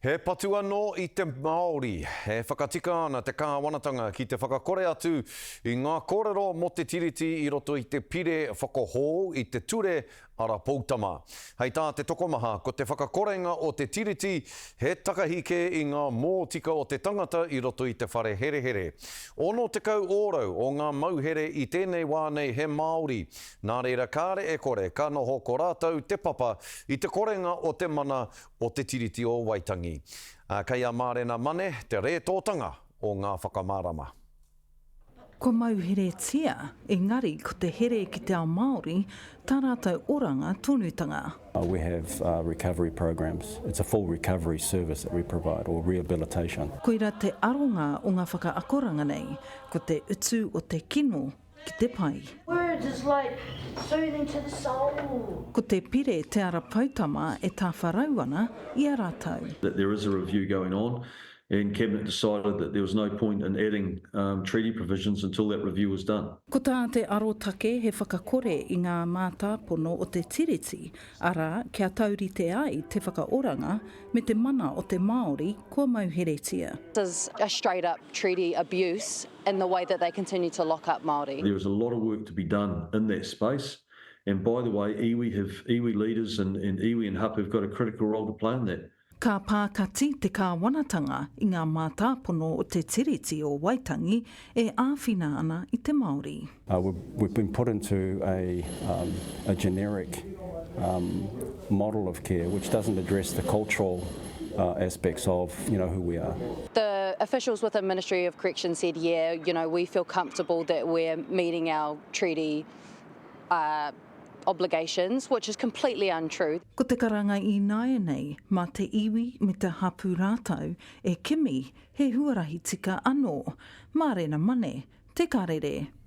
He patu anō i te Māori. E whakatika ana te kāwanatanga ki te whakakore atu i ngā kōrero mō te Tiriti i roto i te pire whakahou i te ture Ara Poutama. Hei tā te tokomaha, ko te whakakorenga o te Tiriti he takahi kē i ngā mōtika o te tangata i roto i te whare herehere. 60 ōrau o ngā mauhere i tēnei wā nei he Māori, nā reira kāre e kore ka noho ko rātou te papa i te korenga o te mana o Te Tiriti o Waitangi. Ā, kei a Mārena Mane te rētōtanga o ngā whakamārama. Kua mauheretia, engari ko te here ki te ao Māori, tā rātou oranga tonutanga. We have recovery programs. It's a full recovery service that we provide, or rehabilitation. Koira te aronga o ngā whakaakoranga nei, ko te utu o te kino ki te pai. Words is like soothing to the soul. Ko te pire Te Ara Poutama e tawharau ana i a ratou. That there is a review going on and Cabinet decided that there was no point in adding treaty provisions until that review was done. Ko tā te arotake he whakakore i ngā mātāpono o te Tiriti, arā, kia taurite ai te whakaoranga me te mana o te Māori kua mauheretia. This is a straight up treaty abuse in the way that they continue to lock up Māori. There is a lot of work to be done in that space and by the way iwi have, iwi leaders and, and iwi and hapu have got a critical role to play in that. Ka pākati te kāwanatanga i ngā mātāpono o Te Tiriti o Waitangi e āwhina ana i te Māori. We've been put into a, a generic model of care which doesn't address the cultural aspects of, you know, who we are. The officials within Ministry of Correction said, yeah, you know, we feel comfortable that we're meeting our treaty uh, obligations, which is completely untrue. Ko te karanga ināianei, mā te iwi me te hapū rātou e kimi he huarahi tika anō. Mārena Mane, Te Karere.